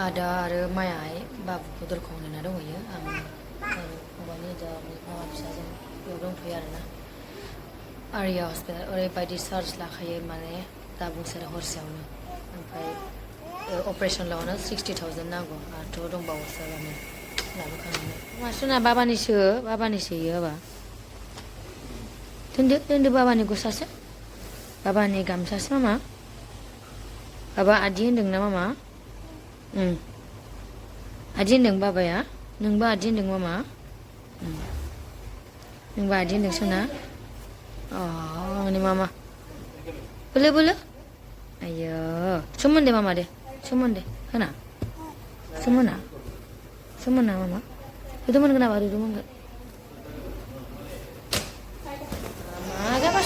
आदा आरो मायाहाय बाबुखौ दरखं नेना दंहैयो आं फंबायनि दा माबा फिसाजों बेयाव दंथ'यो आरोना आरिया हस्पिटाल ओरैबायदि चार्ज लाखायो माने दा बुंसोरो हरसेयावनो ओमफ्राय अपारेसन लावनो 60,000 नांगौ आरोथ' दंबावोसो माने लाबोखानानै मासुना बाबानिसो इयो हाबा दोनदो बाबानि गस्लासो बाबानि गामसासो मामा बाबा आदि होनदों ना मामा आदि होनदों बाबाया नोंबो आदि होनदों मामा नोंबो आदि होनदों सना आंनि मामा बोलो ayo sumun deh mama deh sumun deh kena sumun mama itu mana kenapa itu mana gak apa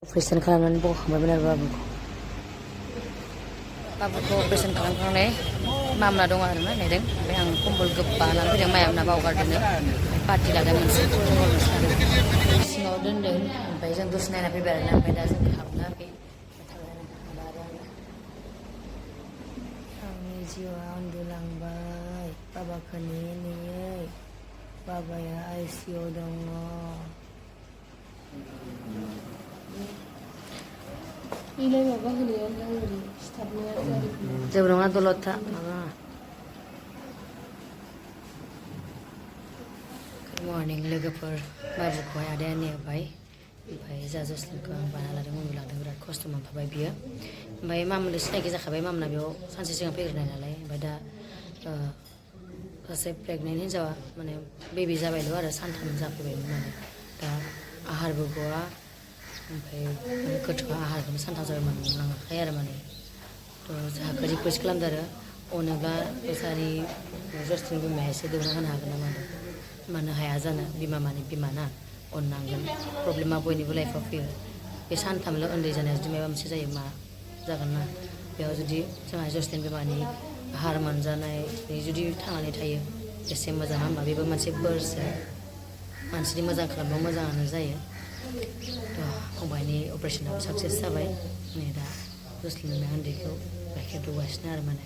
operation खालामनानै बखांबाय आरो बाबुखौ operation खालामखांनाय मामला दं आरो ना नायदों ओमफ्राय आं कम्बल गोबा लानानै फैदों मायामना बावगारदोंनो पार्टि लादों मोनसे सिङाव दोनदों ओमफ्राय जों दसे नायना फैबाय आरोना ओमफ्राय दा जों हाबनाखै आंनि जिउआ उन्दुलांबाय बाबाखौ नेयै बाबाया आइसिइउआव दङ इलाय माबा होनाया ओरै सिथाबनाया जेबो नङा दलद था माबा मर्निं लोगोफोर बाबुखौहाय आदाया नेबाय ओमफ्राय जा जस्लिनखौ आं बाना लादों उन्दुलांदों बिराद खस्थ' मोनफाबाय बियो ओमफ्राय मामोनजों सिनाखि जाखाबाय मामना बेयाव सानसे सिगां फैग्रोनाय नालाय ओमफ्राय दा सासे प्रेगनेन्ट हिन्जावा माने बेबि जाबायल' आरो सानथाम जाफैबायमोन माने दा आहारबो गवा ओमफ्राय गोथौ आहारखौनो सानथाम जाबाय मोनलाङाखै आरो माने थ' जोंहाखौ रिकुवेस्ट खालामदों आरो अनोब्ला बेसारि जस्लिन बिमाया एसे दौना होनो हागोन नामा मानो हाया जानो बिमा माने बिमा ना अननांगोन प्रब्लेमा बयनिबो लाइफआव फैयो बे सानथामल' उन्दै जानाया जुदि माबा मोनसे जायो मा जागोन ना बेयाव जुदि जोंहा जस्लिन बिमानि आहार मोनजानाय जुदि थांनानै थायो एसे मोजां होनबा बेबो मोनसे बोरसो मानसिनि मोजां खालामबा मोजाङानो जायो फंबायनि अपारेशनाबो साक्सेस जाबाय नै दा जस्लिन बिमाया उन्दैखौ गाइखेर दौगासिनो आरो माने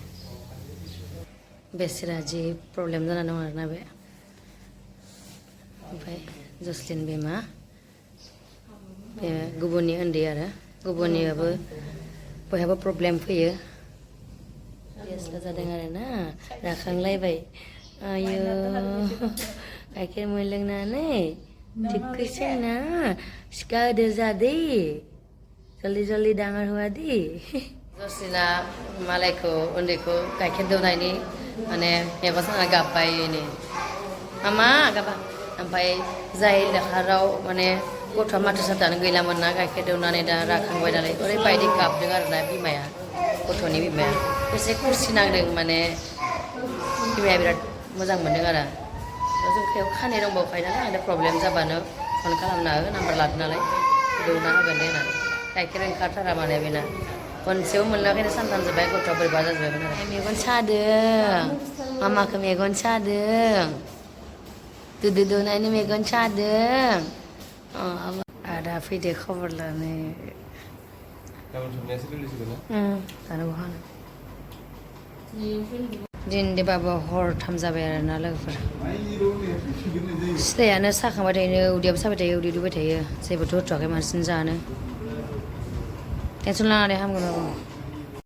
बेसेरा जि प्रब्लेम जाना दं आरोना बे ओमफ्राय जस्लिन बिमा बे गुबुननि उन्दै आरो गुबुननियाबो बयहाबो प्रब्लेम फैयो गेसला जादों आरो ना राखांलायबाय आयो गाइखेर मोनलोंनानै थिगखैसोना सिखा गिदिर जादे जल्दि डाঙर हुआ दे जस्लिना मालायखौ उन्दैखौ गाइखेर दौनायनि माने मेगन साना गाबबाय नै मामा गाबा ओमफ्राय जाय लेखाराव माने गथ'आ माथो साथानो गैलामोन ना गाइखेर दौनानै दा राखांबाय नालाय ओरैबायदि गाबदों आरोना बिमाया गथ'नि बिमाया एसे खुसि नांदों माने बिमाया बिराद मोजां मोनदों आरो जोंखायाव खानाय दंबावखायो नालाय आंनो प्रब्लेम जाबानो फन खालामना हो नाम्बार लादों नालाय दौना होगोन दे होननानै गाइखेर ओंखारथारा माने बेना खनसेबो मोनलाखैनो सानथाम जोब्बाय गथ'आ बोरैबा जाजोबबायमोन आरो मेगन सादों मामाखौ मेगन सादों दुदु दौनायनि मेगन सादों आदा फैदो खबर लानो जानो हानो दिनैबाबो हरथाम जाबाय आरोना लोगोफोर सिथ्लायानो साखांबाय थायो उदैयाबो साबाय थायो उदै दुबाय थायो जेबोथ' होथ'वाखै मानसिनो जानो टेनसन लानानै हामगोन बाबो